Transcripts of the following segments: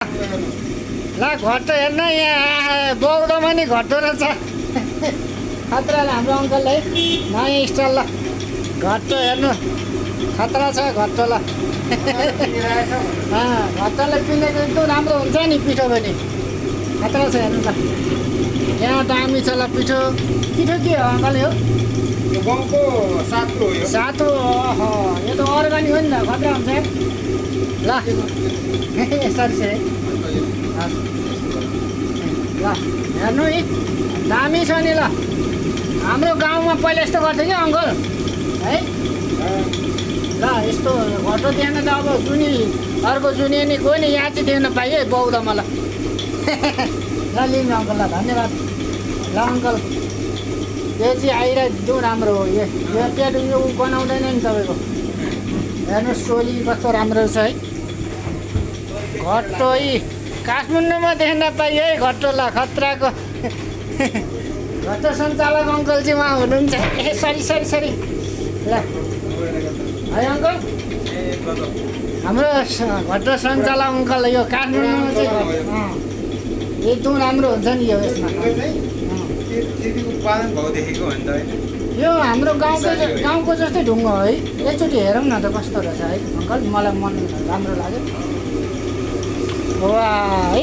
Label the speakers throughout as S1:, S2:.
S1: ला घट्टो हेर्न यहाँ बौद्धमा नि घट्टो रहेछ खतरा हाम्रो अङ्कललाई नयाँ स्टाइल ल घट्टो हेर्नु खतरा छ घट्टो ल घट्टोलाई पिनेको एकदम राम्रो हुन्छ नि पिठो पनि खतरा छ हेर्नु त यहाँ दामी छ ल पिठो पिठो के हो अङ्कल यो
S2: गाउँको सातो हो यो
S1: सातो यो त अर्ग्यानिक हो नि त खतरा हुन्छ ल सरी सरी ल हेर्नु है दामी छ नि ल हाम्रो गाउँमा पहिला यस्तो गर्थ्यो कि अङ्कल है ल यस्तो घट्टो थिएन त अब जुनी अर्को जुनी नि गयो नि यहाँ चाहिँ देख्न पाइयो है बौद्धमा ल ल लिनु अङ्कल ल धन्यवाद ल अङ्कल यो चाहिँ आइरहेको राम्रो हो यो पेट यो गनाउँदैन नि तपाईँको हेर्नुहोस् सोली कस्तो राम्रो छ है घट्टो है काठमाडौँमा देख्न पाइयो है घट्टो ल खतराको घट्टो सञ्चालक अङ्कल चाहिँ उहाँ हुनुहुन्छ ए सरी सरी सरी ल है अङ्कल हाम्रो घट्टो सञ्चालक अङ्कल यो काठमाडौँमा चाहिँ एकदम राम्रो हुन्छ नि यो यसमा
S2: उत्पादन भाउ देखेको हो नि त होइन
S1: यो हाम्रो गाउँको जस्तै ढुङ्गा हो है एकचोटि हेरौँ न त कस्तो रहेछ है अङ्कल मलाई मन राम्रो लाग्यो वा है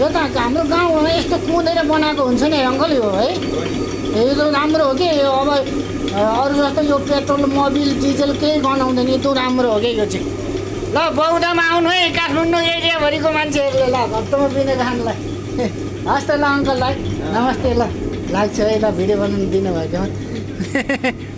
S1: यो त हाम्रो गाउँमा यस्तो कुदेर बनाएको हुन्छ नि अङ्कल यो है यो त राम्रो हो कि यो अब अरू जस्तो यो पेट्रोल मोबिल डिजल केही गनाउँदैन यस्तो राम्रो हो कि यो चाहिँ ल बौद्धमा आउनु है काठमाडौँ एरियाभरिको मान्छेहरूले ल घट्टोमा पिने खानलाई हस् त ल अङ्कललाई नमस्ते ल लाग्छ है ल भिडियो बनाउनु दिनुभएकोमा